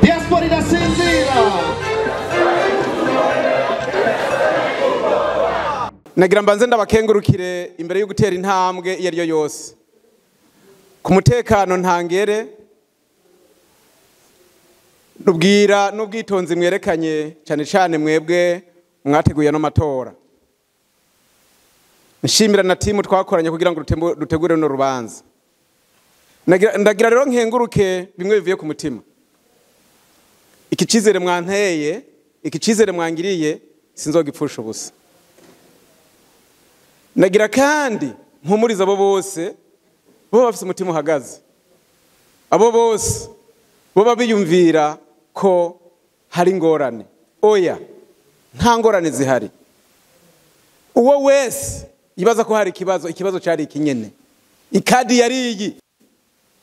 Diaspora irasinzira. Nagira mbanze ndabakengurukire imbere yo gutera intambwe iyo ariyo yose ku mutekano ntangere nubwira n'ubwitonzi mwerekanye, cyane cyane mwebwe mwateguye no matora. Nshimira na timu twakoranye kugira ngo dutegure no rubanza. Ndagira rero nkenguruke bimwe bivuye ku mutima. Iki cizere mwanteye, iki cizere mwangiriye, sinzogipfusha ubusa. Nagira kandi mpumuriza abo bose bo bafise umutima uhagaze, abo bose bo babiyumvira ko hari ingorane. Oya, nta ngorane zihari. Uwo wese yibaza ko hari ikibazo, ikibazo cari ikinyene, ikadi yari iyi.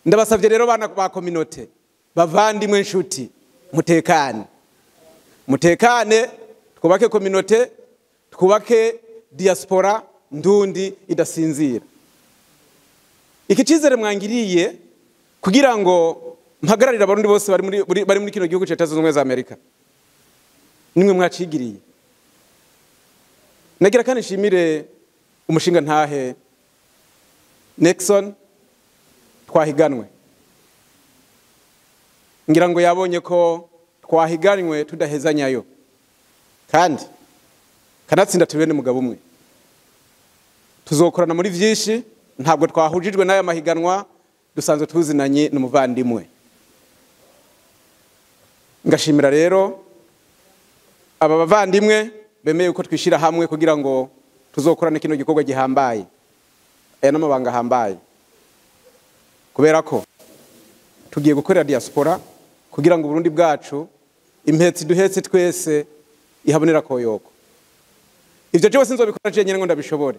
Ndabasavye rero bana ba communauté, bavandimwe, nshuti, mutekane, mutekane, twubake communauté, twubake diaspora ndundi idasinzira. Iki cizere mwangiriye kugira ngo mpagararire abarundi bose bari muri kino gihugu ca Leta Zunze Ubumwe za Amerika, nimwe mwacigiriye. Nagira kandi nshimire umushinga ntahe Nixon twahiganwe. Ngira ngo yabonye ko twahiganwe tudahezanyayo, kandi kanatsinda tubene mugabo umwe, tuzokorana muri vyinshi. Ntabwo twahujijwe n'aya mahiganwa, dusanzwe tuzinanye n'umuvandimwe. Ngashimira rero aba bavandimwe bemeye uko twishira hamwe kugira ngo tuzokorane kino gikorwa gihambaye. Aya n'amabanga ahambaye, kubera ko tugiye gukorera diaspora kugira ngo Burundi bwacu, impetsi duhetse twese, ihabonera koyoko. Ivyo byose nzobikora jenyine ngo ndabishobore,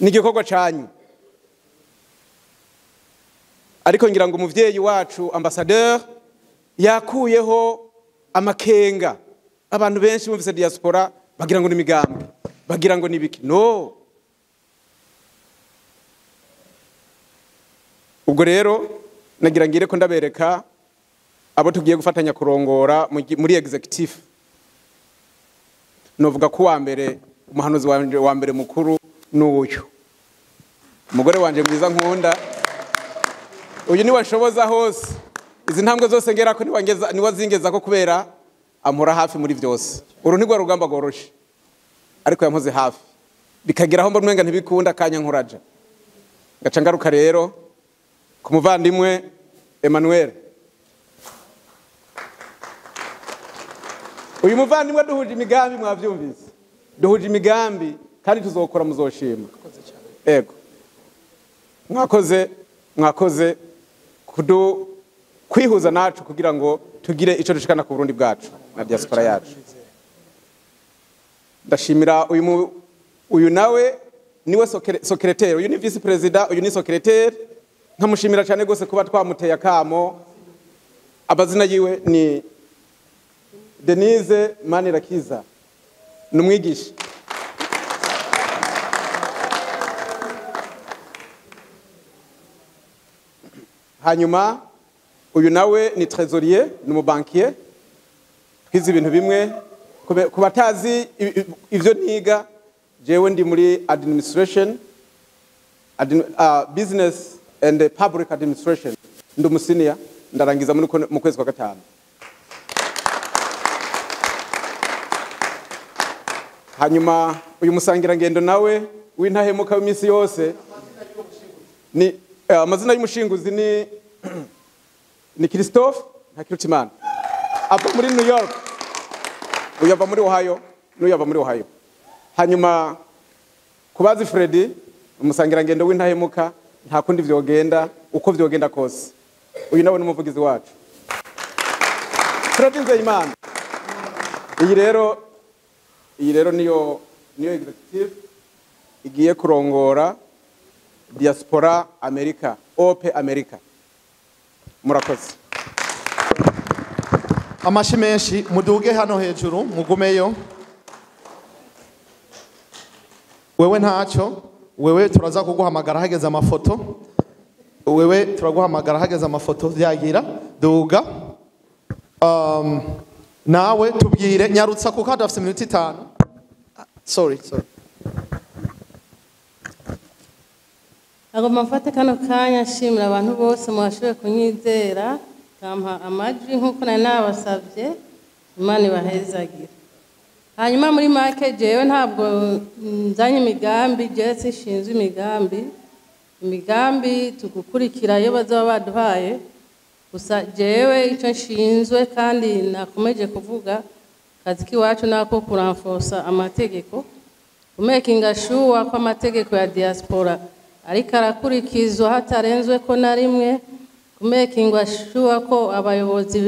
ni igikorwa canyu. Ariko ngira ngo umuvyeyi wacu ambassadeur yakuyeho amakenga. Abantu benshi bumvise diaspora bagira ngo ni imigambwe, bagira ngo ni ibiki. No, ubwo rero nagira ngire ko ndabereka abo tugiye gufatanya kurongora muri executive. Novuga ko wa mbere, umuhanuzi wanje wa mbere mukuru, n'uyu umugore wanje mwiza nkunda. Uyu niwe nshoboza hose, izi ntambwe zose ngera ko niwe zingeza ko, kubera ampora hafi muri byose. Uru ntigwa rugamba rworoshe, ariko yampoze hafi bikageraho mbona umenga ntibikunda, kanya nkuraja ngaca ngaruka. Rero ku muvandimwe Emmanuel, uyu muvandimwe duhuje imigambi, mwavyumvise, duhuje imigambi kandi tuzokora muzoshima. Ego, mwakoze, mwakoze kudu kwihuza nacu kugira ngo tugire ico dushikana ku Burundi bwacu na diaspora yacu. Ndashimira uyu nawe niwe secrétaire, uyu ni vice président, uyu ni secrétaire. Nkamushimira cyane gose kuba twamuteye akamo. Amazina yiwe ni Denise Manirakiza, ni umwigisha. Hanyuma uyu nawe ni trésorier, ni umubankier, twize ibintu bimwe. Ku batazi ivyo niga, jewe ndi muri administration, business and public administration. Ndi umusenior, ndarangiza mu kwezi kwa gatanu. Hanyuma uyu musangirangendo nawe w'intahemuka w'iminsi yose ni amazina y'umushinguzi ni Christophe Ntakirutimana, ava muri New York. Uyu ava muri Ohio n'uyu ava muri Ohio. Hanyuma kubazi Freddy, umusangirangendo w'intahemuka, nta kundi vyogenda uko vyogenda kose. Uyu nawe ni umuvugizi wacu, Freddy Nzeyimana. Iyi rero niyo executive igiye kurongora diaspora America, Ope America. Murakoze. Amashi menshi. Muduge hano hejuru, mugumeyo. Wewe ntacyo, wewe turaza kuguhamagara hageze amafoto. Wewe turaguhamagara hageze amafoto. Vyagira duga. Nawe tubwire nyarutsa kuko hadafite iminota 5. Sorry. Agomba mfate kano kanya nshimira abantu bose mwashoboye kunyizera kampa amajwi nkuko nari nabasabye. Imana ibahezagira. Hanyuma muri make jewe ntabwo nzanye imigambi, jewe sishinzwe imigambi tugukurikira iyo bazaba baduhaye. Gusa jewe icyo nshinzwe kandi nakomeje kuvuga, kazi kiwacu nako kuranforsa amategeko, kumakinga sure ko amategeko ya diaspora ariko arakurikizwa hatarenzwe ko na rimwe, kumakinga sure ko abayobozi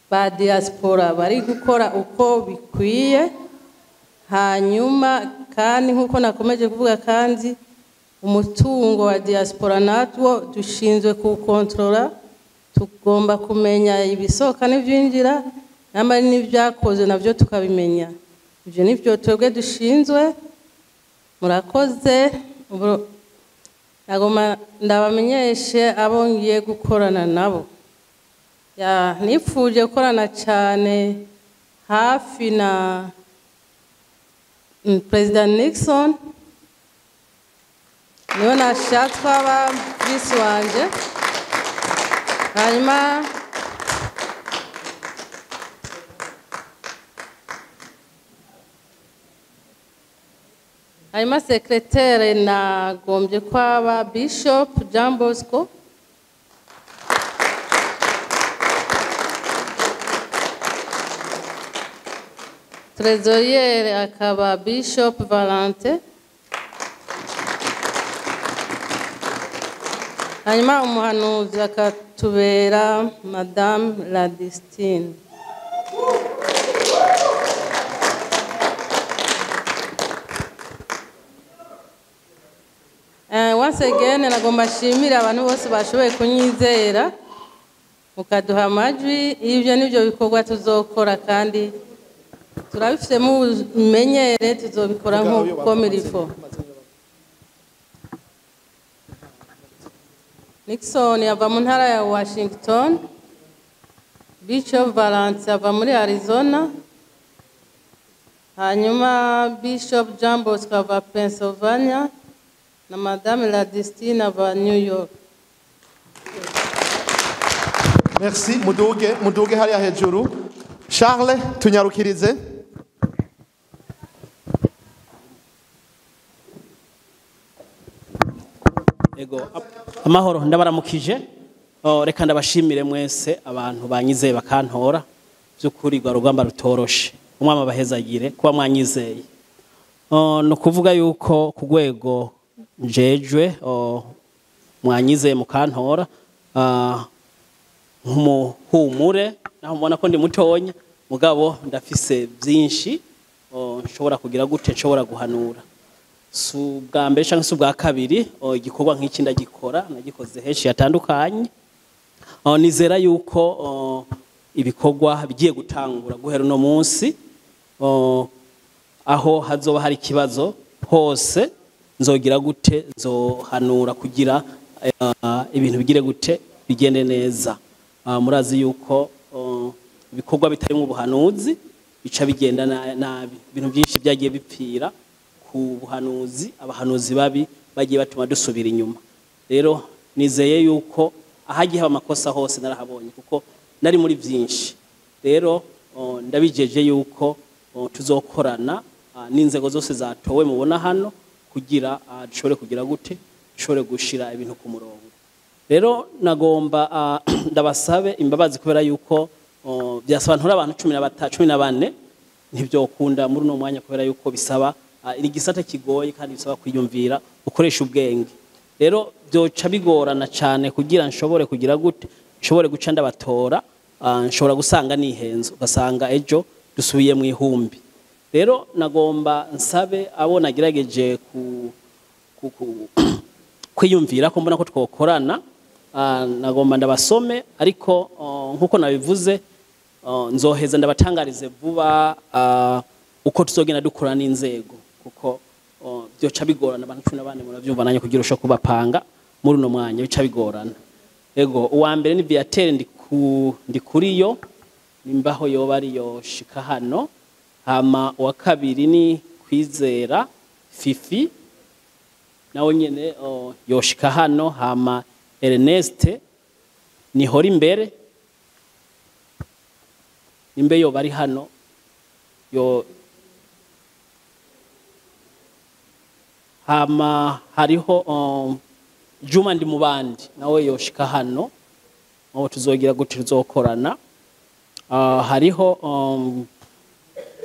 ba diaspora bari gukora uko bikwiye. Hanyuma kandi nkuko nakomeje kuvuga, kandi umutungo wa diaspora natwo dushinzwe kuwukontorora, tugomba kumenya ibisohoka n'ibyinjira, nyamara n'ibyakoze nabyo tukabimenya. Ibyo nibyo twebwe dushinzwe. Murakoze. Nagoma ndabamenyeshe abo ngiye gukorana nabo. Nifuje gukorana cyane hafi na President Nixon, niwe nashatse aba visi wanje. Hanyuma secrétaire nagombye kwaba Bishop Jean Bosco. Trésorier akaba Bishop Valente. Hanyuma umuhanuzi akatubera Madame Ladistine. Once again nagomba nshimire abantu bose bashoboye kunyizera mukaduha amajwi. Ibyo nibyo bikorwa tuzokora kandi turabifitemo ubumenyere, tuzobikora nk'uko mirifo. Nixon ava mu ntara ya Washington, Bishop Valence ava muri Arizona, hanyuma Bishop Jean Bosco ava Pennsylvania na Madame Ladistine ava New York. Merci. Muduge hariya hejuru. Charles, tunyarukirize. Ego, amahoro, ndabaramukije. Reka ndabashimire mwese abantu banyizeye bakantora. By'ukuri rwa rugamba rutoroshe. Umwami abahezagire kuba mwanyizeye. No kuvuga yuko ku rwego njejwe mwanyizeye mukantora nk'umuhumure, naho mbona ko ndi mutonya mugabo ndafise byinshi nshobora kugira gute, nshobora guhanura. Si ubwa mbere cyangwa se ubwa kabiri igikorwa nk'iki ndagikora, nagikoze henshi hatandukanye. Nizera yuko ibikorwa bigiye gutangura guhera uno munsi, aho hazoba hari ikibazo hose nzogira gute, nzohanura kugira ibintu bigire gute bigende neza. Murazi yuko ibikorwa bitarimo ubuhanuzi bica bigenda nabi. Ibintu byinshi byagiye bipfira ku buhanuzi, abahanuzi babi bagiye batuma dusubira inyuma. Rero nizeye yuko ahagiye haba amakosa hose narahabonye kuko nari muri byinshi. Rero ndabijeje yuko tuzokorana n'inzego zose zatowe mubona hano kugira dushobore kugira gute, dushobore gushira ibintu ku murongo. Rero nagomba ndabasabe imbabazi kubera yuko byasaba ntura abantu 14 ntibyokunda muri uno mwanya kubera yuko bisaba igisata kigoye kandi bisaba kwiyumvira ukoresha ubwenge. Rero byoca bigorana cyane kugira nshobore kugira gute, nshobore guca ndabatora, nshobora gusanga nihenzo ugasanga ejo dusubiye mu ihumbi. Rero nagomba nsabe abo nagerageje kwiyumvira ko mbona ko twokorana, nagomba ndabasome, ariko nkuko nabivuze nzoheza ndabatangarize vuba uko tuzogenda dukora n'inzego, kuko byoca bigorana abantu 14 muravyumva nanye kugira usho kubapanga muri uno mwanya bica bigorana. Ego, uwa mbere ni Viateur Ndikuriyo nimbaho yoba ariyo shika hano. Hama uwa kabiri ni Kwizera Fifi, nawe nyene yoshika hano. Hama Ernest nihora imbere, nimbe yoba ari hano yo. Hama hariho Juma ndi mubandi, nawe yoshika hano, aho tuzogira gute tuzokorana.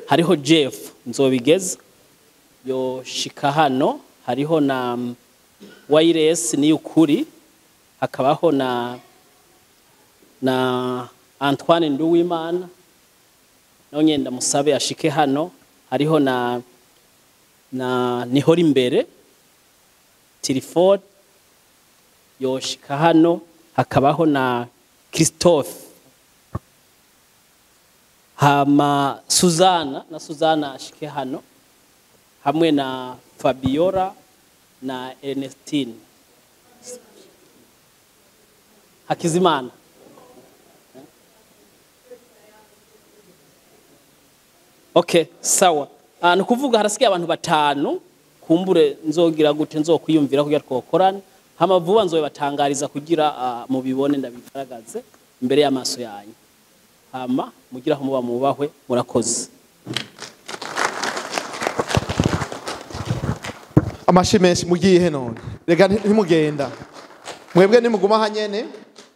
Hariho Jeff Nzobigeza yoshika hano, hariho na Wireless ni ukuri, hakabaho na Antoine Nduwimana, nawe nyenda musabe ashike hano. Hariho na nihora imbere Tilford yoshika hano, hakabaho na Christophe. Hama Suzana na Suzana ashike hano, hamwe na Fabiola na Ernestine Hakizimana. Okay, sawa. Nukuvuga harasigaye abantu batanu kumbure nzogira gute nzokwiyumvira kugira twokorana. Hama vuba nzobatangariza kugira mubibone ndabigaragaze imbere y'amaso yanyu. Hama mugira aho muba mubahwe, murakoze. Amashi menshi mugiye none. Rega ntimugenda. Mwebwe nimuguma hanyene,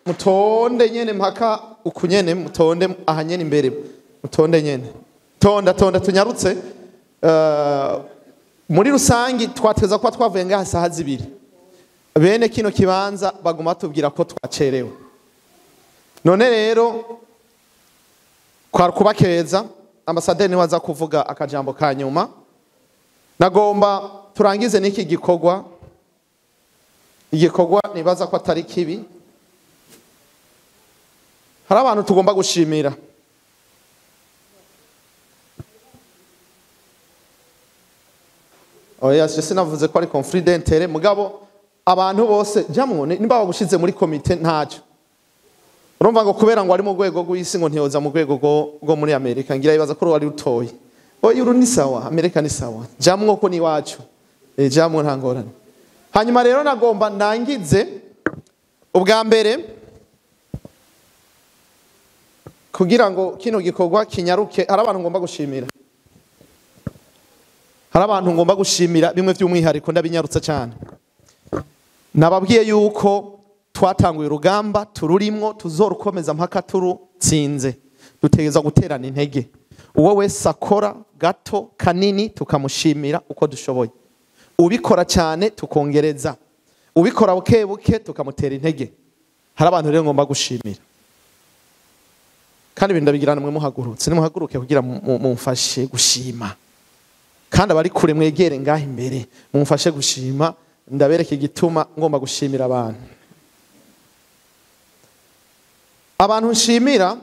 mutonde nyene mpaka ukunyene, mutonde ahanyene imbere. Mutonde nyene. Tonda tonda tunyarutse. Muri rusangi twateza kwa twavuye ngaha saha zibiri. Bene kino kibanza baguma tubwira ko twacerewe. None rero kwa kubakeza ambasaderi niwe aza kuvuga akajambo ka nyuma. Nagomba turangize n'iki gikorwa. Igikorwa nibaza ko atari kibi. Hari abantu tugomba gushimira. Oya, je sinavuze ko ari conflit d'intérêt, mugabo abantu bose jamwo nimba bagushize muri komite ntacyo. Urumva ngo kubera ngo ari mu rwego rw'isi ngo ntiyoza mu rwego rwo muri Amerika, ngira ibaza ko wari utoye. Oya, uru ni sawa, Amerika ni sawa. Jamwo ko ni wacu. Jamwo nta ngorane. Hanyuma rero nagomba ndangize ubwa mbere kugira ngo kino gikorwa kinyaruke, hari abantu ngomba gushimira. Hari abantu ngomba gushimira bimwe by'umwihariko ndabinyarutsa cyane. Nababwiye yuko twatanguye urugamba tururimwo tuzorukomeza mpaka turutsinze. Dutegereza guterana intege. Uwo wese akora gato kanini tukamushimira uko dushoboye. Ubikora cyane tukongereza. Ubikora buke buke tukamutera intege. Hari abantu rero ngomba gushimira. Kandi ibintu ndabigirana mwe muhagurutse, nimuhaguruke kugira mumfashe gushima. Kandi abari kure mwegere ngaha imbere mumfashe gushima, ndabereke igituma ngomba gushimira abantu. Abantu nshimira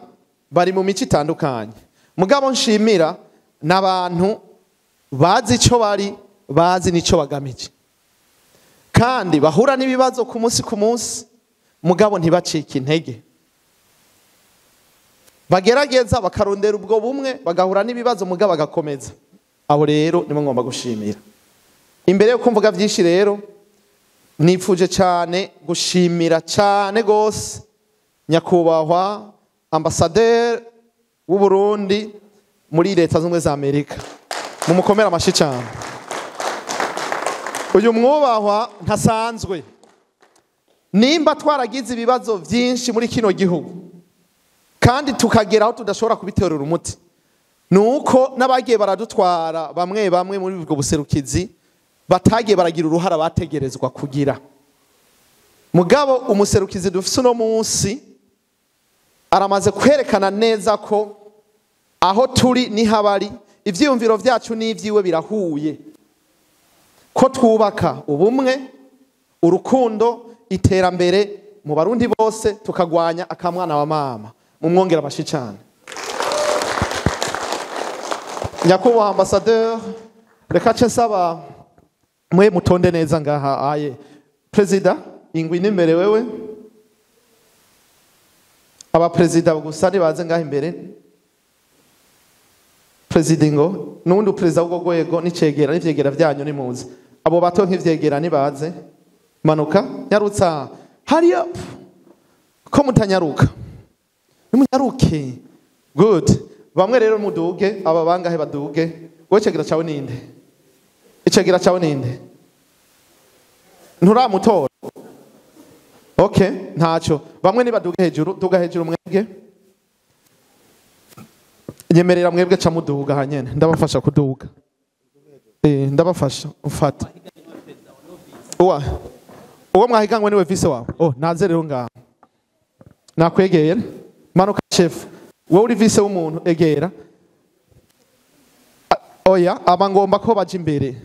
bari mu mico itandukanye. Mugabo nshimira n'abantu bazi ico bari, bazi nico bagamije. Kandi bahura n'ibibazo ku munsi ku munsi, mugabo ntibacike intege. Bagerageza bakarondera ubwo bumwe, bagahura n'ibibazo mugabo bagakomeza. Abo rero nimwe ngomba gushimira. Imbere yo kumvuga byinshi rero nifuje cyane gushimira cyane gose nyakubahwa ambassadeur w'u Burundi muri Leta Zunze za Amerika. Mumukomera amashi cyane. Uyu mwubahwa ntasanzwe. Nimba twaragize ibibazo byinshi muri kino gihugu kandi tukagera aho tudashobora kubiterura umuti, nuko n'abagiye baradutwara bamwe bamwe muri ubwo buserukizi batagiye baragira uruhara bategerezwa kugira. Mugabo umuserukizi dufise uno munsi aramaze kwerekana neza ko aho turi ni habari, ivyiyumviro vyacu n'ivyiwe birahuye, ko twubaka ubumwe, urukundo, iterambere mu Barundi bose, tukagwanya akamwana wa mama. Mumwongera amashi cyane. Nyakubahwa ambassadeur, reka ce nsaba mwe mutonde neza ngaha aye. President, ingwi n'imbere wewe. Abaperezida gusa nibaze ngaho imbere. Perezida ngo n'undi perezida w'ubwo rwego n'icegera n'ivyegera vyanyu nimuze. Abo bato nk'ivyegera nibaze. Manuka nyarutsa. Hurry up. Ko mutanyaruka. Nimunyaruke. Good. Bamwe rero muduge, aba bangahe baduge. Wowe icegera cawe ninde? Icegera cawe ninde? Nturamutora. Okay, ntaco. Bamwe nibaduge hejuru, duga hejuru mwebwe. Nyemerera mwebwe ca muduga hanyene. Ndabafasha kuduga. Ndabafasha mfata. Uwa. Uwo mwahiganwe niwe vice wawe. Oh, naze rero ngaha. Nakwegera. Manuka chef. Wowe uri vice w'umuntu egera. Oya, aba ngomba ko baje imbere.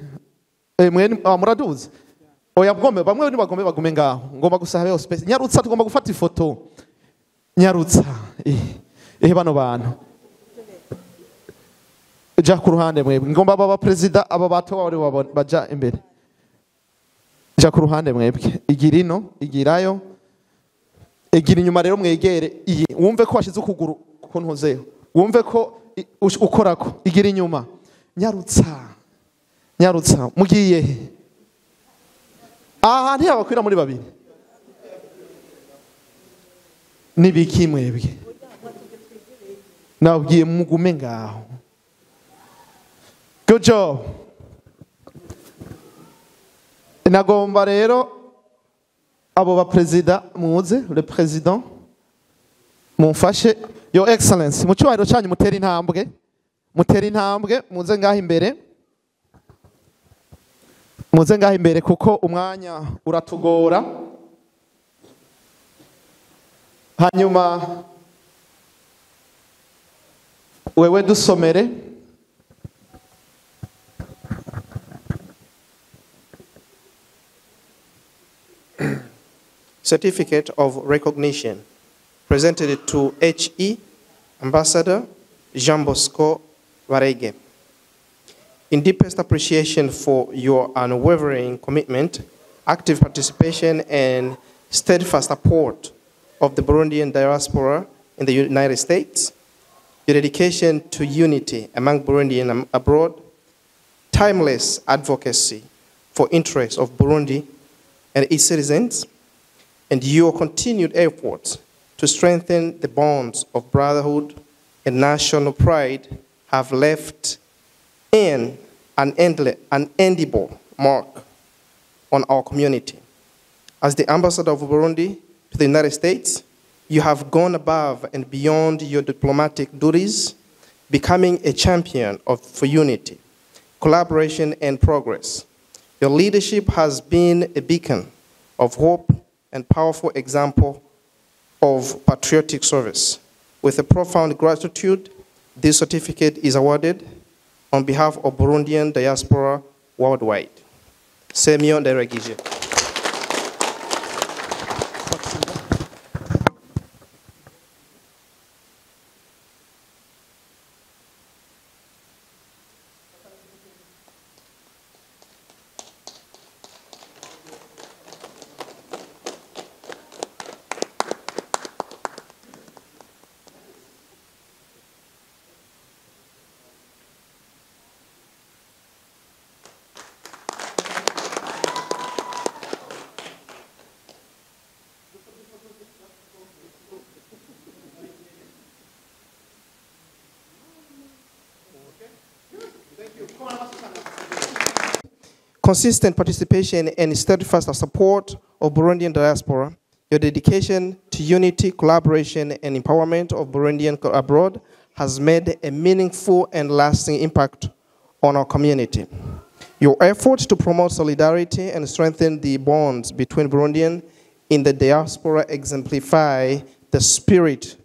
Mwe muraduze. Oya bwombe bamwe ni bagombe ngaho. Ngomba gusa habeho space. Nyarutsa tugomba gufata ifoto. Nyarutsa. Bano bantu. Ja ku ruhande mwebwe. Ngomba baba president aba bato bari baja imbere. Ja ku ruhande mwebwe. Igirino, igirayo. Egira inyuma rero mwegere iyi. Wumve ko washize ukuguru ku ntuzeho. Wumve ko ukorako. Igira inyuma. Nyarutsa. Nyarutsa. Mugiye he? Aha ntiyabakwira muri babiri. Nibiki mwebwe. Nabwiye mugume ngaho. Good job. Nagomba rero abo ba president muze, le president mumfashe. Your Excellence, mu cyubahiro cyanyu mutera intambwe. Mutera intambwe muze ngaho imbere. Muze ngaho imbere kuko umwanya uratugora. Hanyuma wewe dusomere. Certificate of Recognition presented to HE Ambassador Jean Bosco Barege. In deepest appreciation for your unwavering commitment, active participation, and steadfast support of the Burundian diaspora in the United States, your dedication to unity among Burundian abroad, timeless advocacy for interests of Burundi and its citizens, and your continued efforts to strengthen the bonds of brotherhood and national pride have left an unendable mark on our community. As the ambassador of Burundi to the United States, you have gone above and beyond your diplomatic duties, becoming a champion for unity, collaboration, and progress. Your leadership has been a beacon of hope and powerful example of patriotic service. With a profound gratitude, this certificate is awarded on behalf of Burundian diaspora worldwide. Semyon Ndayiragije. Consistent participation and steadfast support of Burundian diaspora, your dedication to unity, collaboration, and empowerment of Burundian abroad has made a meaningful and lasting impact on our community. Your efforts to promote solidarity and strengthen the bonds between Burundian in the diaspora exemplify the spirit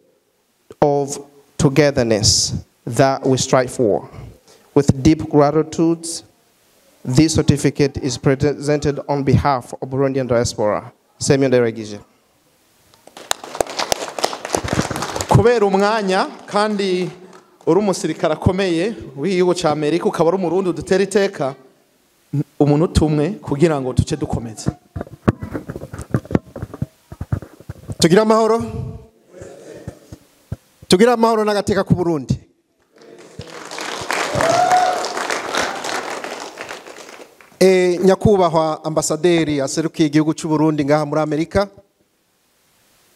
of togetherness that we strive for. With deep gratitude, this certificate is presented on behalf of Burundian diaspora. Semyon Ndayiragije. Kubera umwanya kandi uri umusirikare akomeye w'igihugu ca Amerika ukaba ari umurundi udutera iteka umuntu tumwe kugira ngo tuce dukomeze. Tugira amahoro. Tugira amahoro n'agateka ku Burundi. Nyakubahwa ambasaderi aserukiye igihugu cy'u Burundi ngaha muri Amerika,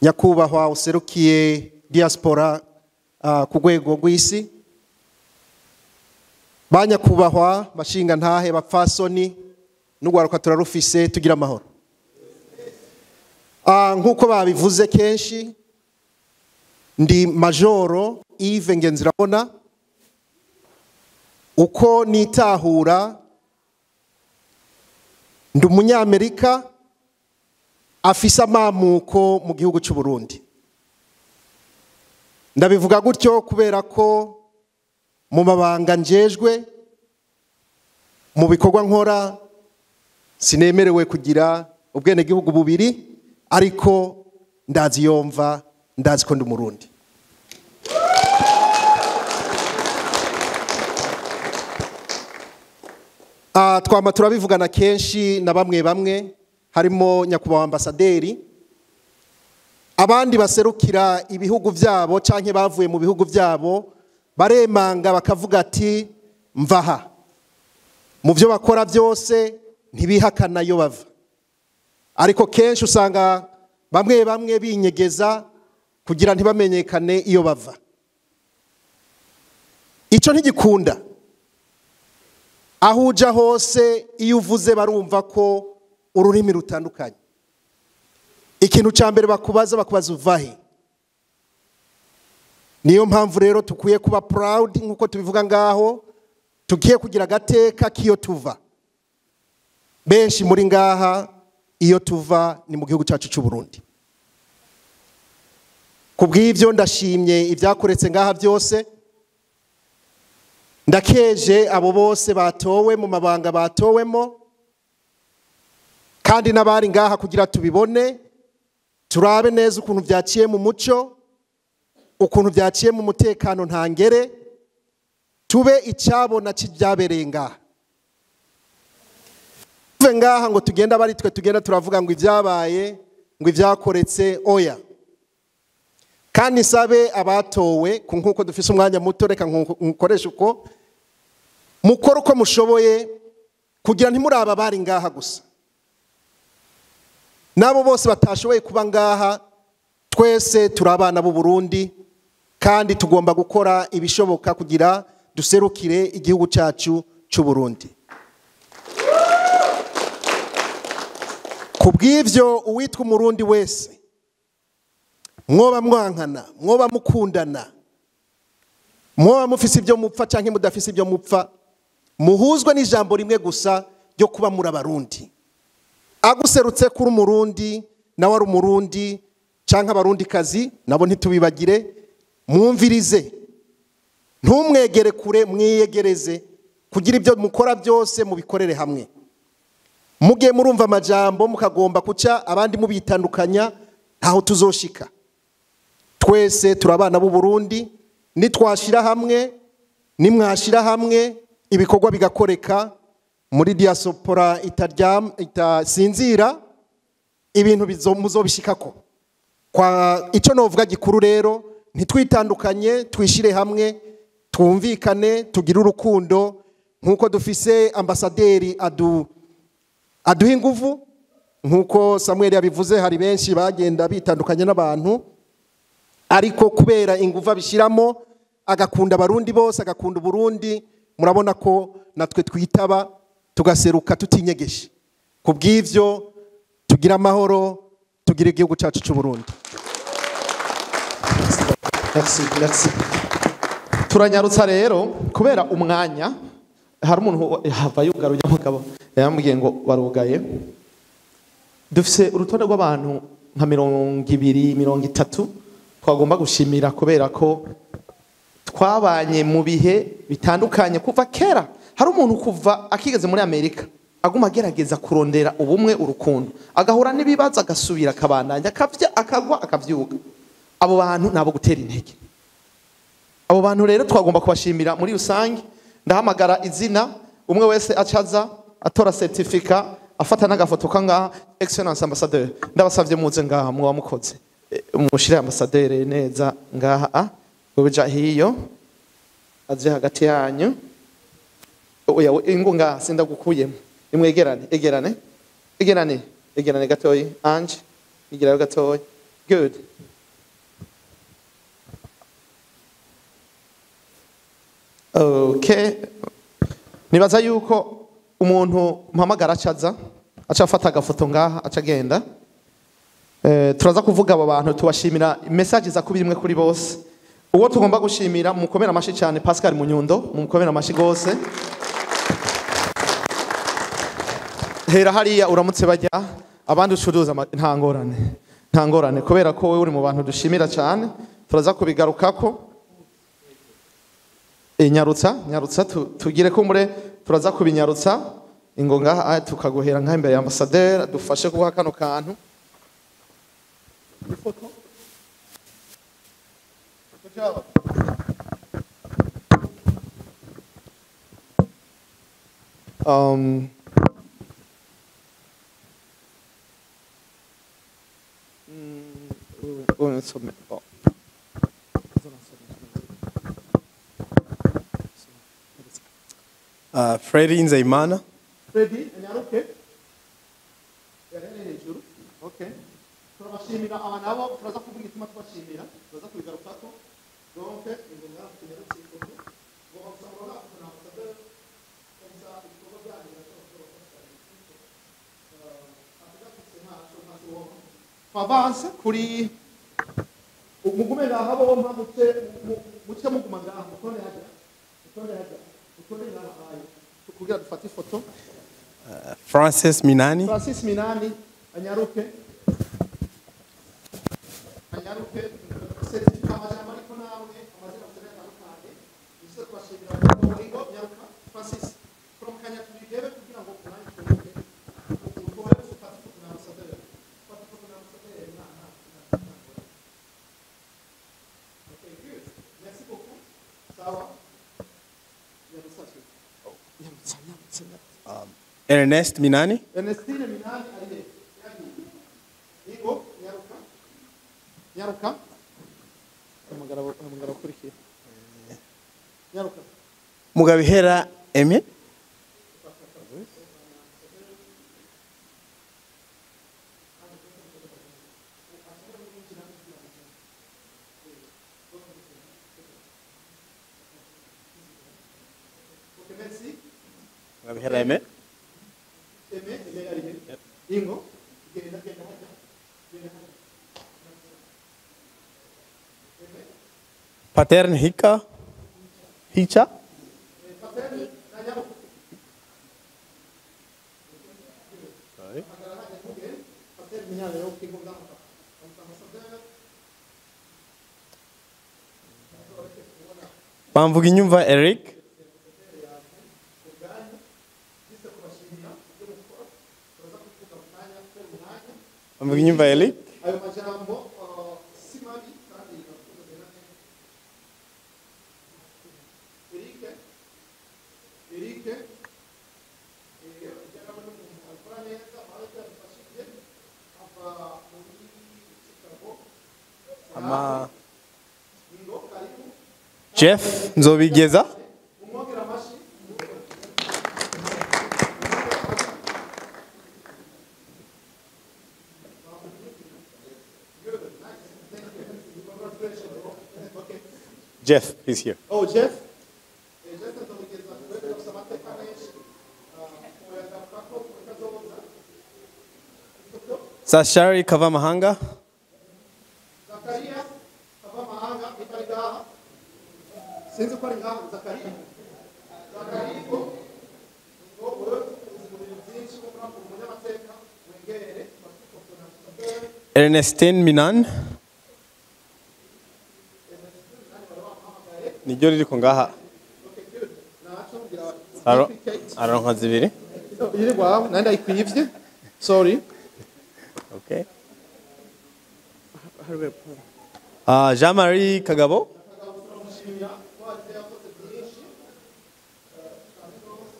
nyakubahwa userukiye diaspora ku rwego rw'isi, ba nyakubahwa bashinga ntahe bapfasoni n'ugwaruka turarufise, tugira amahoro. Nk'uko babivuze kenshi, ndi Majoro Yves Ngenzirabona. Uko nitahura, ndi umunyamerika afise amamuko mu gihugu cy'u Burundi. Ndabivuga gutyo kubera ko mu mabanga njejwe, mu bikorwa nkora, sinemerewe kugira ubwenegihugu bubiri, ariko ndazi yomva, ndazi ko ndi Umurundi. Twama turabivugana kenshi na bamwe bamwe, harimo nyakubahwa ambasaderi, abandi baserukira ibihugu byabo canke bavuye mu bihugu byabo, baremanga bakavuga ati mvaha. Mu byo bakora byose ntibihakana yo bava, ariko kenshi usanga bamwe bamwe binyegeza kugira ntibamenyekane iyo bava. Ico ntigikunda. Aho uja hose iyo uvuze barumva ko ururimi rutandukanye. Ikintu ca mbere bakubaza, bakubaza uvahe. Niyo mpamvu rero tukwiye kuba proud nkuko tubivuga ngaho, tugiye kugira agateka k'iyo tuva. Benshi muri ngaha iyo tuva ni mu gihugu cyacu cy'u Burundi. Kubw'ivyo ndashimye ibyakoretse ngaha byose. Ndakeje abo bose batowe mu mabanga batowemo, kandi n'abari ngaha kugira tubibone, turabe neza ukuntu byaciye mu muco, ukuntu byaciye mu mutekano ntangere, tube icyabona cy'ibyabereye ngaha. Tuve ngaha ngo tugenda bari twe tugenda turavuga ngo ibyabaye, ngo ibyakoretse, oya. Kandi sabe abatowe, nkuko dufise umwanya muto, reka nkoreshe uko mukora uko mushoboye kugira ntimuraba bari ngaha gusa, nabo bose batashoboye kuba ngaha. Twese turi abana b'u Burundi, kandi tugomba gukora ibishoboka kugira duserukire igihugu cyacu cy'u Burundi. Kubw'ivyo uwitwa Umurundi wese, mwoba mwankana, mwoba mukundana, mwoba mufise ibyo mupfa canke mudafise ibyo mupfa, muhuzwe n'ijambo rimwe gusa ryo kuba muri Abarundi. Aguserutse kuri Umurundi, nawe ari Umurundi canke Abarundi kazi, nabo ntitubibagire, mwumvirize, ntumwegere kure, mwiyegereze kugira ibyo mukora byose mubikorere hamwe. Mugiye murumva amajambo mukagomba kuca abandi mubitandukanya, ntaho tuzoshika. Twese turabana b'u Burundi, nitwashira hamwe, nimwashira hamwe, ibikorwa bigakoreka muri diaspora itaryam itasinzira, ibintu muzobishikako. Kwa ico novuga gikuru rero, ntitwitandukanye, twishire hamwe, twumvikane, tugire urukundo nkuko dufise ambasaderi aduha inguvu, nkuko Samuel yabivuze, hari benshi bagenda bitandukanye n'abantu, ariko kubera inguvu abishiramo, agakunda Abarundi bose, agakunda Burundi, murabona ko natwe twitaba tugaseruka tutinyegeshe. Kubw'ivyo tugira amahoro, tugira igihugu cyacu cy'u Burundi. Merci, merci. Turanyarutsa rero kubera umwanya. Hari umuntu hava yugara ujya mugabo yambwiye ngo barugaye. Dufise urutonde rw'abantu nka 20, 30 twagomba gushimira kubera ko twabanye mu bihe bitandukanye kuva kera. Hari umuntu kuva akigeze muri Amerika aguma agerageza kurondera ubumwe, urukundo, agahura n'ibibazo, agasubira, akabandanya, akavya, akagwa, akavyuka. Abo bantu nabo gutera intege. Abo bantu rero twagomba kubashimira muri rusange. Ndahamagara izina umwe wese acaza atora certificat, afata n'agafoto kangaha. Excellence Ambassadeur, ndabasavye muze ngaha, mwa mukoze mushire ambassadeur neza ngaha. Wewe ja hiyo aje hagati yanyu. Oya ingo nga sindagukuyemo. Nimwegerane, egerane. Egerane, egerane gatoyi. Ange, igerayo gatoyi. Good. Okay. Nibaza yuko umuntu mpamagara acaza aca afata agafoto ngaha aca agenda. Turaza kuvuga aba bantu tubashimira message za kubiri imwe kuri bose. Uwo tugomba gushimira mukomera amashi cyane Pascal Munyundo, mukomera amashi gose. Hera hariya uramutse bajya abandi ucuruza nta ngorane. Nta ngorane kubera ko wewe uri mu bantu dushimira cyane, turaza kubigarukako. Nyarutsa, nyarutsa tugire ko mure turaza kubinyarutsa ingo ngaha tukaguhera nka imbere ya ambassadeur dufashe kuha kano kantu. Ifoto. Good job. Freddy Nzeimana. Freddy, anyaruke. Yarene hejuru. Okay. Turabashimira aba nabo turaza kuvuga ituma tubashimira, turaza kubigarukako. Donc ingoma tunyarutse ifoto. Ngo basabora na ambassadeur comme ça ibikorwa byanyu Avance kuri mugume ngaha bo mpa muce muguma ngaha mutonde hajya mutonde hajya mutonde ngaha ayo kugira dufate ifoto. Francis Minani. Francis Minani anyaruke anyaruke certificat amajambo ariko namwe amazina atandukanye ise twashimira ko nyaruka Francis from kanya tubigebe kugira ngo umwanya turuke utore ufate ifoto na ambassadeur. Fata ifoto na ambassadeur na Okay, good. Merci beaucoup. Sawa. Nyarutsa nyarutsa nyarutsa. Ernest Minani. Ernestine Minani ari he? Ingo nyaruka. Nyaruka. Hamagara hamagara ukurikiye. Nyaruka. Mugabihera Aimé. Okay, merci. Mugabihera Aimé. Aimé, Aimé ari he? Ingo genda genda hajya. Genda hajya. Patern Hika. Hicha. Patern nanyaruka. Sorry. Patern Minani okay ngo ngaha. Ambassadeur Bamvuginyumva Eric. Bamvuginyumva Eric. Ayo majambo si mabi kandi Eric Eric akora neza baradufashije ava muri Chicago. Ama Ingo karibu. Jeff Nzobigeza. Umwongera amashi. Jeff is here. Oh, Jeff. Jeff Nzobigeza afite amateka menshi. Uyagaruka ko kazoza. Sashari Kavamahanga. Zakaria Kavamahanga itari ngaha. Sinzi ko ari ngaha Zakaria. Zakaria ngo wewe uzi mu bintu byinshi ko muri umunyamateka wegere Ernestine Minan. Niryo ririko ngaha. Aronka zibiri. Iri wawe nandi ayikwivye. Sorry. Okay. Jean-Marie Kagabo.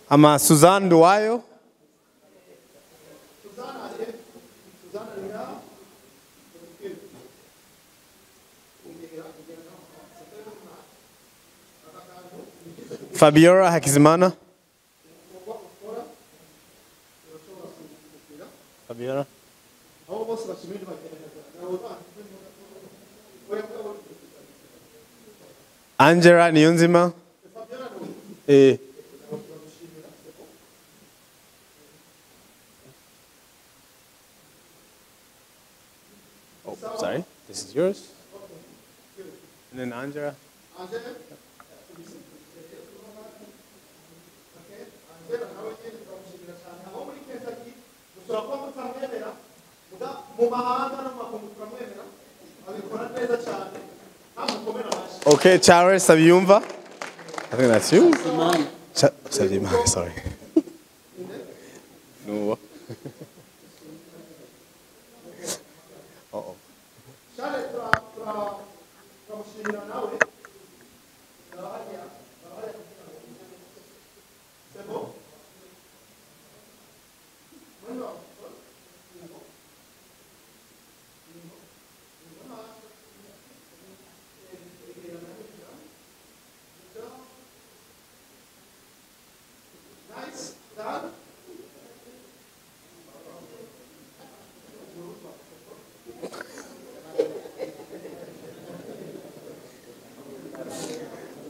Ama Suzanne Duwayo. Fabiola Hakizimana. Fabiola. Angela Niyonzima. Oh, sorry. This is yours. And then Angela. Okay, Charles Savyumva. I think that's you. Savyumva, sorry. No. Uh-oh.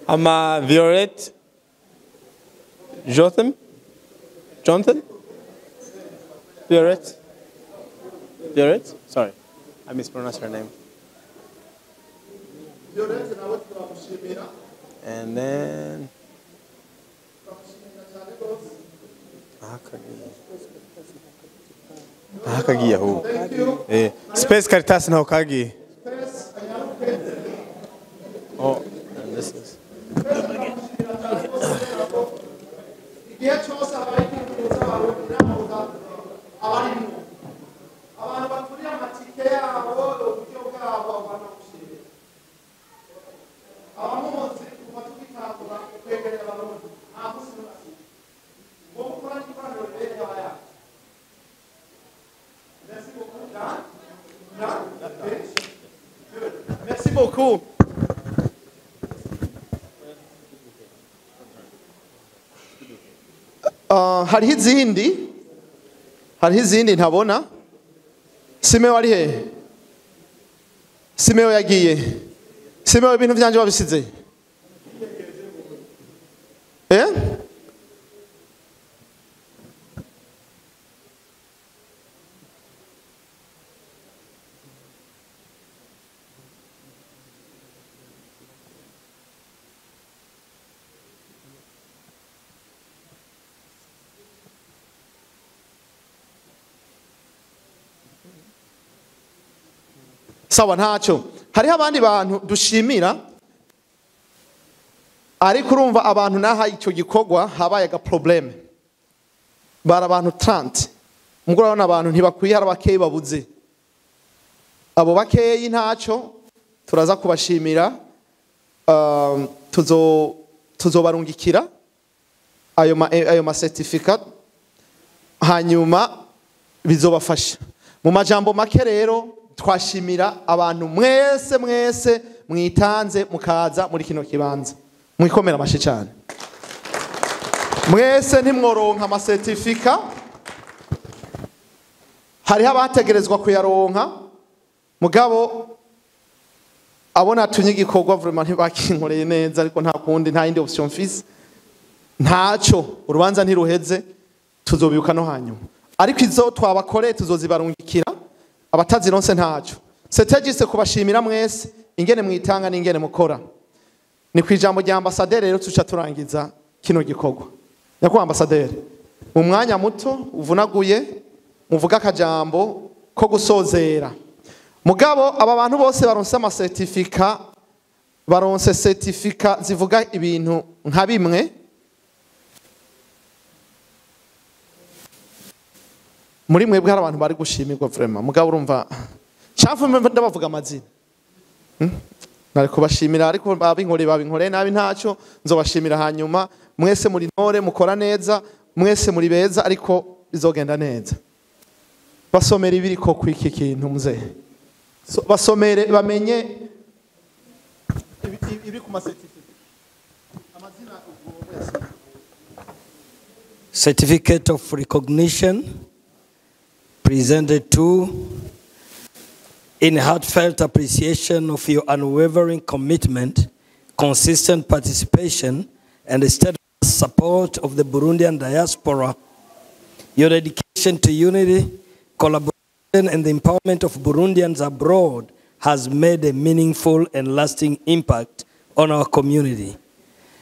I'm Violet Jotham? Jonathan? Violet? Violet? Sorry, I mispronounced her name. And then... Space Caritas na Hokage. Oh, and this is... Merci beaucoup. Hariho izindi ntabona. Simeo ari he? Simeo yagiye. Simeo ibintu byanje wabisize? Eh? Sawa ntacyo. Hariho abandi bantu dushimira, ariko urumva abantu naha icyo gikorwa habaye aga probleme. Bara abantu 30. Mugura urabona abantu ntibakwiye, hari abakeyi babuze. Abo bakeyi ntacyo turaza kubashimira, tuzobarungikira ayo ma certificate, hanyuma bizobafasha. Mu majambo make rero twashimira abantu mwese mwese mwitanze mukaza muri kino kibanza. Mwikomera amashi cyane. Mwese ntimworonka amasertifika, hariho abategerezwa kuyaronka, mugabo abona tunye igikorwa vraiment ntibakinkoreye neza, ariko nta kundi, nta yindi option mfise, ntaco, urubanza ntiruheze, tuzobibuka no hanyuma. Ariko izo twabakoreye tuzozibarungikira, abatazironse ntaco. Setegise kubashimira mwese ingene mwitanga n'ingene mukora. Ni ku ijambo rya ambassadeur rero tuca turangiza kino gikorwa. Nyakubahwa ambassadeur, mu mwanya muto uvunaguye muvuga akajambo ko gusozera. Mugabo aba bantu bose baronse ama certificat, baronse certificat zivuga ibintu nka bimwe. Muri mwebwe hari abantu bari gushimirwa vraiment, mugabo urumva chafu ndabavuga amazina. Nari kubashimira ariko babinkore nabi ntacyo, nzobashimira hanyuma. Mwese muri ntore mukora neza, mwese muri beza, ariko bizogenda neza. Basomera ibiriko kwiki kintu mzee. So, basomere bamenye ibi ku ma certificate. Certificate of recognition presented to in heartfelt appreciation of your unwavering commitment, consistent participation, and steadfast support of the Burundian diaspora. Your dedication to unity, collaboration, and the empowerment of Burundians abroad has made a meaningful and lasting impact on our community.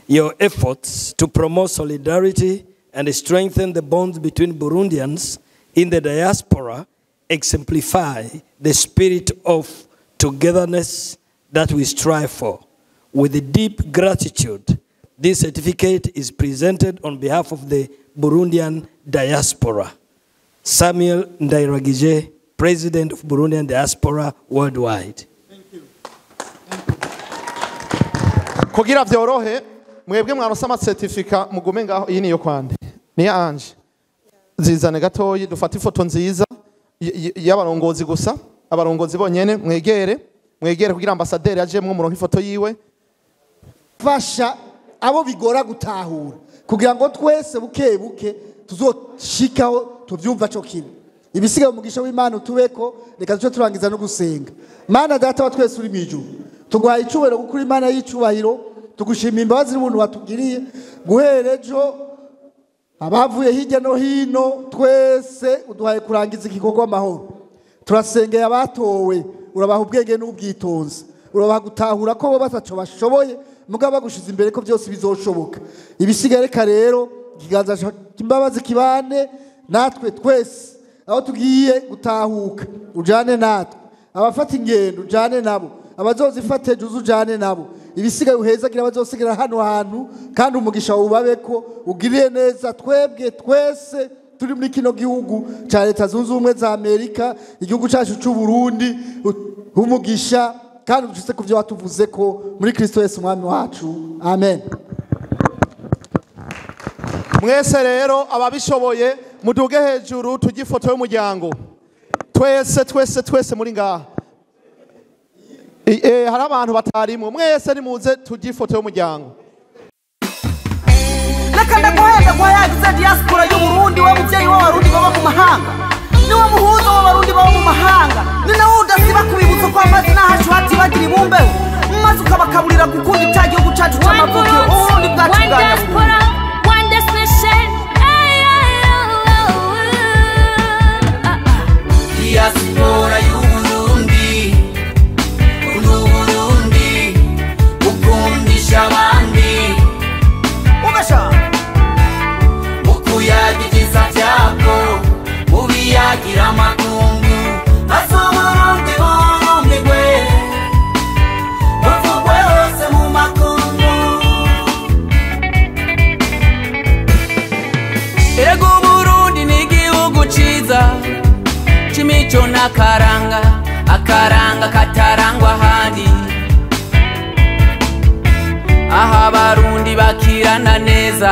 Your efforts to promote solidarity and strengthen the bonds between Burundians in the diaspora exemplify the spirit of togetherness that we strive for. With deep gratitude, this certificate is presented on behalf of the Burundian diaspora. Samuel Ndairagije, President of Burundian Diaspora Worldwide. Thank you. Kugira vyorohe, mwebwe mwaronse amacertificat mugume ngaho. Iyi niyo kwande niya Ange, zizane gatoyi dufate ifoto nziza y'abarongozi gusa, abarongozi bonyene. Mwegere, mwegere kugira ambasaderi ajemwo muronke ifoto yiwe. Fasha abo bigora gutahura kugira ngo twese buke buke tuzoshikaho tuvyumva co kimwe. Ibisigaye umugisha w'Imana utubeko. Reka duce turangiza no gusenga. Mana Data wa twese uri mw'ijuru, tuguhaye icubahiro kuko uri Imana y'icubahiro. Tugushima imbabazi n'ubuntu watugiriye. Guhera ejo, abavuye hirya no hino twese uduhaye kurangiza igikorwa amahoro. Turasengeye abatowe, urabaha ubwenge n'ubwitonzi, urabaha gutahura ko bo bataco bashoboye, mugabo bagushize imbere ko byose bizoshoboka. Ibisigaye reka rero ikiganza cy'imbabazi kibane natwe twese aho tugiye gutahuka, ujane natwe. Abafata ingendo ujane nabo, abazozifata ejo ujane nabo. Ibisigaye uhezagira abazosigara hano hantu, kandi umugisha wubabeko, ugirire neza twebwe twese turi muri kino gihugu ca Leta Zunze Ubumwe za Amerika, igihugu cacu c'u Burundi, umugisha kandi udushitse ku vyo watuvuze ko muri Kristo Yesu Umwami wacu, amen. Mwese rero ababishoboye muduge hejuru tujye ifoto y'umuryango twese, twese, twese muri ngaha. Hari abantu batarimwo. Mwese nimuze tujye ifoto y'umuryango. Reka ndaguhenda kwa yagize diaspora y'Uburundi. We muvyeyi w'Abarundi baba mu mahanga, niwe muhuza w'Abarundi baba mu mahanga, ni nawe udasiba kubibutsa ko amazi n'ahacu hatibagira ibumbeho, maze ukabakaburira gukunda cya gihugu cacu c'amavukiro, Uburundi bwacu bwa nyakuri. One destination. Ay, ay, oh, oh, oh. Diaspora y'Uburundi, Uburundi ukundisha abandi. Ubasha Mukuyagiza byako mubiyagira amakungu, maze Uburundi burumbigwe buvugwe hose mu makungu. Erega Uburundi ni igihugu ciza c'imico n'akaranga, akaranga katarangwa ahandi, aho Abarundi bakirana neza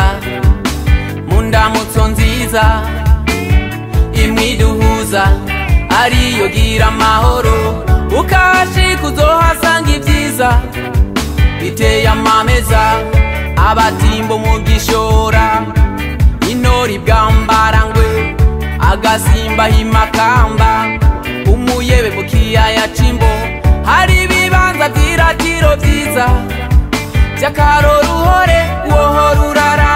mu ndamutso nziza imwiduhuza ariyo gira amahoro. Ukahashika uzohasanga ibyiza biteye amameza, abatimbo mu gishora, inori bwambarangwe, agasimba himakamba, umuyebe mu kiyaya c'Imbo. Hari ibibanza vy'iratiro vyiza vy'akaroruhore wohora urara.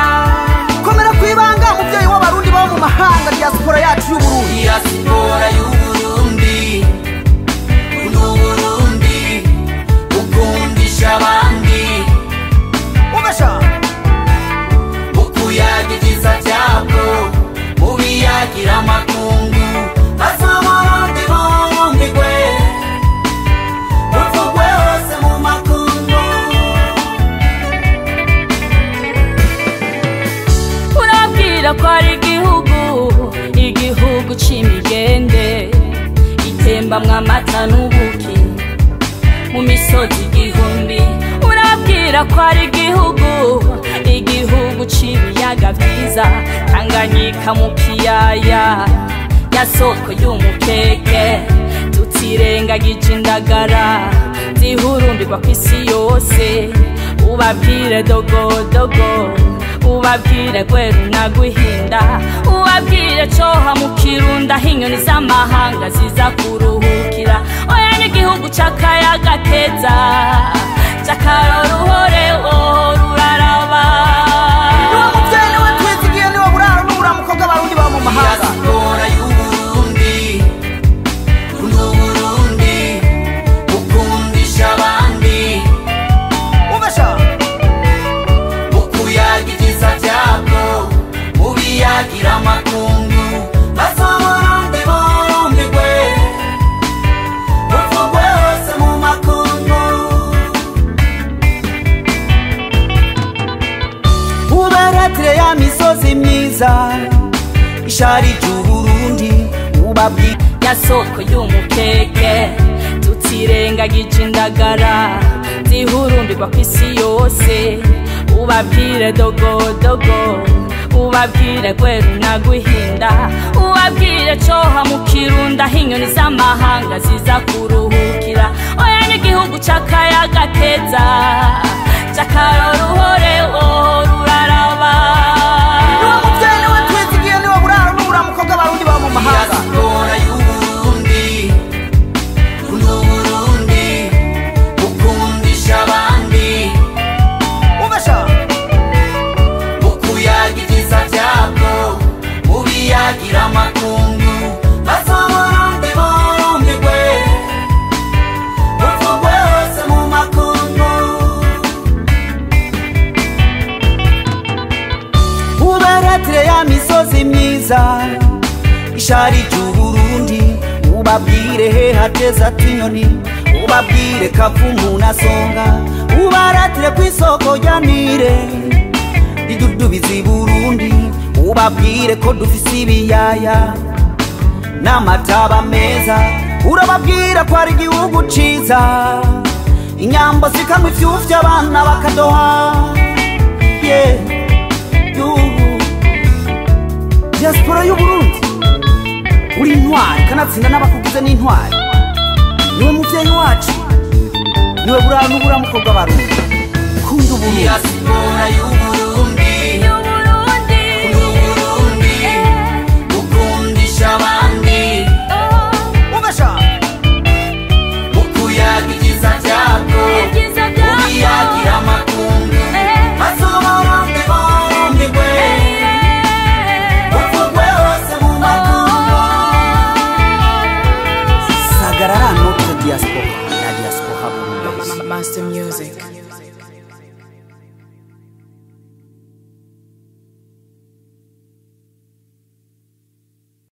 Komera kwibanga muvyeyi w'Abarundi baba mu mahanga, diaspora yacu y'Uburundi. Diaspora y'Uburundi, Uburundi ukundisha abandi. Ubasha Mukuyagiza byako mubiyagira amakungu, maze Uburundi burumbigwe buvugwe hose mu makungu. Urabwira ko ari igihugu, igihugu c'imigende itembamwo amata n'ubuki mu misozi igihumbi. Urabwira ko ari igihugu, igihugu c'ibiyaga vyiza, Tanganyika mu kiyaya ya soko y'umukeke, tutirengagije indagara zihurumbirwa kw'isi yose. Ubabwire dogodogo, ubabwire Gweru na Gwihinda, ubabwire Coha mu Kirundo aho inyoni z'amahanga ziza kuruhukira. Oya ni igihugu c'akayaga keza, c'akaroruhore wohora uraraba. Niwe muvyeyi, niwe twizigiye, niwe buraro n'uburamuko bw'abarundi baba mu mahanga. Diaspora y'Uburundi, kunda Uburundi, ukundisha abandi. Ubasha Ukuyaga ibyiza byabwo, ubiyagira amakungu, maze Uburundi burumbirwe, buvugwe hose mu makungu. Ubaratire ya misozi myiza isharije Uburundi, ubabwire ya soko y'umukeke, tutirengagije indagara zihurumbirwa kw'isi yose. Ubabwire dogodogo, ubabwire Gweru na Gwihinda, ubabwire Coha mu Kirundo aho inyoni z'amahanga ziza kuruhukira. Oya ni igihugu c'akayaga keza, c'akaroruhore wohora uraraba. Niwe muvyeyi, niwe twizigiye, niwe buraro n'uburamuko bw'abarundi baba mu mahanga. Diaspora y'Uburundi, kunda Uburundi, ukundisha abandi. Ubasha Ukuyaga ibyiza byabwo, ubiyagira amakungu, maze Uburundi burumbirwe, buvugwe hose mu makungu. Ubaratire ya misozi myiza isharije Uburundi, ubabwire he hateza tunyoni, ubabwire Kavumu na Songa, ubaratire kw'isoko rya Nile ridudubiza Burundi, ubabwire ko dufise ibiyaya n'amataba meza, urababwira ko ari igihugu ciza, inyambo zikamwa ivyuvya abana bakadoha. Yeah. Yuhu. Diaspora y'Uburundi, uri intwari kanatsinda n'abakugize n'intwari. Niwe muvyeyi wacu, niwe buraro n'uburamuko bw'abarundi. Kunda Uburundi. Diaspora y'Uburundi.